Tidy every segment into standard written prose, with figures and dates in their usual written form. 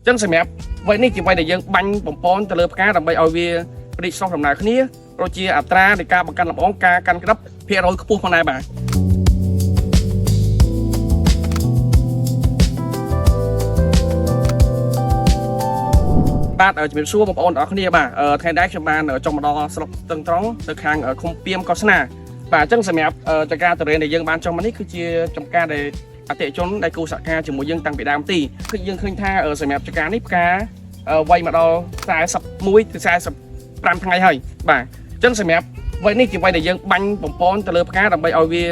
អញ្ចឹងសម្រាប់វ័យនេះជាវ័យដែលយើងបាញ់បំពន់ទៅលើផ្កាដើម្បីឲ្យវារីកស្រស់ដំណើរគ្នាដូចជាអត្រានៃការបង្កាន់លំអងការកាន់ក្តាប់ភាគរយខ្ពស់ផងដែរបាទបាទជំរាបសួរបងប្អូនទាំងអស់គ្នាបាទថ្ងៃនេះខ្ញុំបានចុះមកដល់ស្រុកស្ទឹងត្រង់ទៅខាងឃុំពីមកោស្នាបាទអញ្ចឹងសម្រាប់ចការតរេនដែលយើងបានចុះមកនេះគឺជាចំការដែលអតិថិជនដែលគូសហការជាមួយយើងតាំងពីដើមទីគឺយើងឃើញថាសម្រាប់ចការនេះផ្កាវ័យមកដល់41ទៅ45ថ្ងៃហើយបាទអញ្ចឹងសម្រាប់វ័យនេះជាវ័យដែលយើងបាញ់បំពន់ទៅលើផ្កាដើម្បីឲ្យវា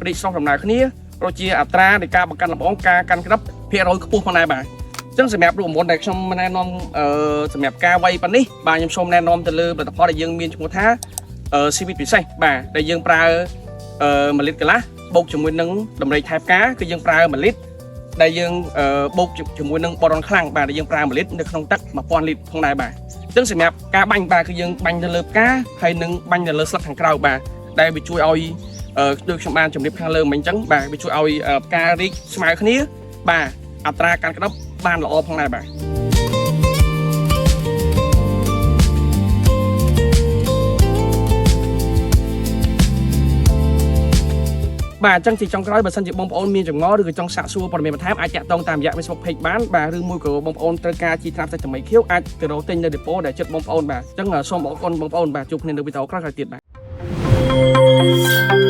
រីកស្រស់ដំណើរគ្នាដូចជាអត្រានៃការបង្កាន់លំអងការកាន់ក្តាប់ភាគរយខ្ពស់ផងដែរបាទអញ្ចឹងសម្រាប់រូបមន្តដែលខ្ញុំណែនាំអឺសម្រាប់ការវាយប៉ុណ្នេះបាទខ្ញុំសូមណែនាំទៅលើផលិតផលដែលយើងមានឈ្មោះថាអឺ CV ពិសេសបាទដែលយើងប្រើអឺ1លីត្រកន្លះបូកជាមួយនឹងដំរីថែផ្កាគឺយើងប្រើ1លីត្រដែលយើងអឺបូកជាមួយនឹងបរនខ្លាំងបាទដែលយើងប្រើ1លីត្រនៅក្នុងទឹក1000លីត្រផងដែរបាទអញ្ចឹងសម្រាប់ការបាញ់បាទគឺយើងបាញ់ទៅលើផ្កាហើយនិងបាញ់ទៅលើស្លឹកខាងក្រៅបាទដែលវាជួយឲ្យអឺដូចខ្ញុំបានជម្រាបខាងលើមិញអញ្ចឹងបាទវាជួយឲ្យផ្ការីកស្មើគ្នាបាទអត្រាការក្តាប់បានល្អផងដែរបាទបាទអញ្ចឹងជាចុងក្រោយបើសិនជាបងប្អូនមានចម្ងល់ឬក៏ចង់សាកសួរព័ត៌មានបន្ថែមអាចតាក់ទងតាមរយៈ Facebook Page បានបាទឬមួយក៏បងប្អូនត្រូវការជីថ្នាំសាច់ថ្មីខៀវអាចទៅរកទិញនៅដេប៉ូដែលចិត្តបងប្អូនបាទអញ្ចឹងសូមអរគុណបងប្អូនបាទជួបគ្នានៅវីដេអូក្រោយៗទៀតបាទ។